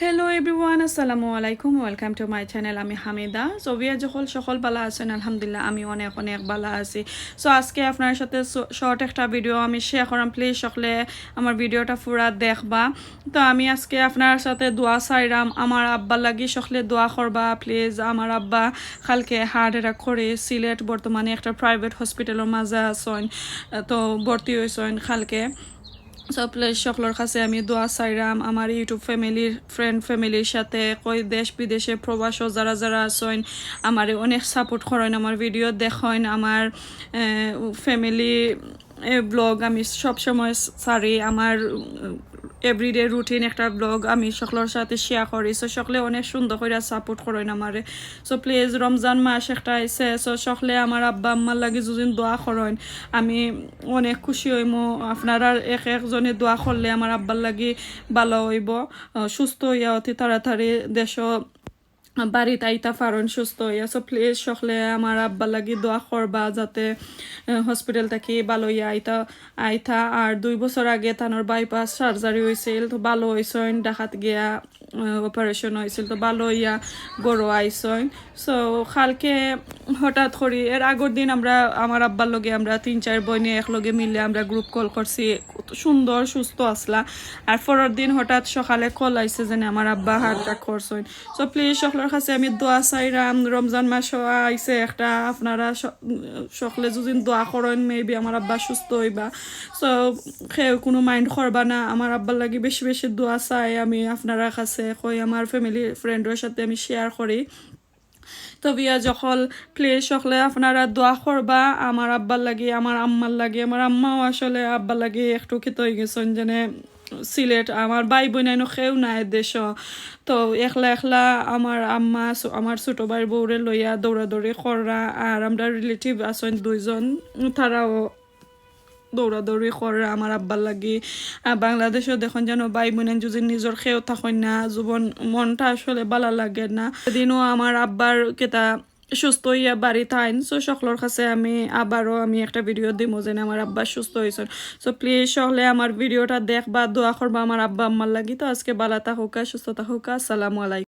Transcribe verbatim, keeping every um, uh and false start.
Hello everyone, আসসালামু আলাইকুম, welcome to my channel। আমি হামিদা। So, বিয়া যখন সকল বালা আছেন? আলহামদুলিল্লাহ, আমি অনেক অনেক বালা আছি। So, আজকে আপনার সাথে শর্ট একটা ভিডিও আমি শেয়ার করাম। প্লিজ সকলে আমার ভিডিওটা পুরা দেখবা। তো আমি আজকে আপনার সাথে দোয়া চাইরাম, আমার আব্বার লাগি সকলে দোয়া করবা প্লিজ। আমার আব্বা কালকে হার্ট অ্যাটাক করে সিলেট বর্তমানে একটা প্রাইভেট হসপিটালের মাঝে আছইন, তো ভর্তি হইছইন কালকে। So প্লিজ সকলের কাছে আমি দোয়া চাইরাম, আমার ইউটিউব ফ্যামিলির, ফ্রেন্ড ফ্যামিলির সাথে, কই দেশ বিদেশে প্রবাসও যারা যারা আছইন, আমারে অনেক সাপোর্ট করইন, আমার ভিডিও দেখইন, আমার ফ্যামিলি ব্লগ আমি সবসময় সারি, আমার এভরিডে রুটিন একটা ব্লগ আমি সকলের সাথে শেয়ার করি। So সকলে অনেক সুন্দর করে সাপোর্ট করইন আমারে। So প্লিজ, রমজান মাস একটা আইছে, so সকলে আমার আব্বা আম্মার লাগি যদি দোয়া করইন, আমি অনেক খুশি হইমু। আপনারা এক একজনে দোয়া করলে আমার আব্বার লাগি ভালো হইব, আহ, সুস্থ হইয়া অতি তাড়াতাড়ি দেশও বাড়িত আইতা পারইন সুস্থ হইয়া। So প্লিজ সকলে আমার আব্বার লাগি দোয়া করবা যাতে হসপিটাল থাকি ভালো হইয়া আইতা আইতা। আর দুই বছর আগে তানোর বাইপাস সার্জারি হইছিল, তো ভালো হইছইন, ঢাকাত গিয়া অপারেশন হইছিল, তো ভালো হইয়া ঘরো আইছইন। So কালকে হঠাৎ করি, এর আগর দিন আমরা, আমার আব্বার লগে আমরা তিন চার বইনে একলগে মিলে আমরা গ্রুপ কল করছি, কত সুন্দর সুস্থ আসলা। আর পরের দিন হঠাৎ সকালে কল আইছে যে আমার আব্বা হার্ট অ্যাটাক করছইন। So প্লিজ সকলের কাছে আমি দোয়া চাইরাম, রমজান মাসও আইছে একটা, আপনারা স-, সকলে যদি দোয়া করইন, মেবি আমার আব্বা সুস্থ হইবা। So কেউ কোনো মাইন্ড করবা না, আমার আব্বার লাগি বেশি বেশি দোয়া চাই আমি আপনারা কাছে, কই আমার ফ্যামিলি ফ্রেন্ডর সাথে আমি শেয়ার করি। তো বিয়া যখন প্লিজ সকলে আপনারা দোয়া করবা আমার আব্বার লাগি, আমার আম্মার লাগি। আমার আম্মাও আসলে আব্বার লাগি একটু কিতা হয়ে গেছইন, যেনে সিলেট, আমার ভাই বোন এনো কেউ নাই দেশ। তো একলা একলা আমার আম্মা, সু-, আমার ছোট ভাইর বউরে লইয়া দৌড়াদৌড়ি কররা। আর আমরা রিলেটিভ আছইন দুইজন, তারাও দৌড়াদৌড়ি কররা আমার আব্বার লাগি। আর বাংলাদেশও দেখইন যেন ভাই বোন যদি নিজর কেউ থাকইন না, জীবন মনটা আসলে ভালা লাগে না। সেদিনও আমার আব্বার কিতা সুস্থ হইয়া বাড়িত আইন। So সকলের কাছে আমি আবারও আমি একটা ভিডিও দিমু যেন আমার আব্বা সুস্থ হইছইন। So প্লিজ সকলে আমার ভিডিওটা দেখবা, দোয়া করবা আমার আব্বা আম্মার লাগি। তো আজকে ভালা থাকুকা, সুস্থ থাকুকা, আসসালামু আলাইকুম।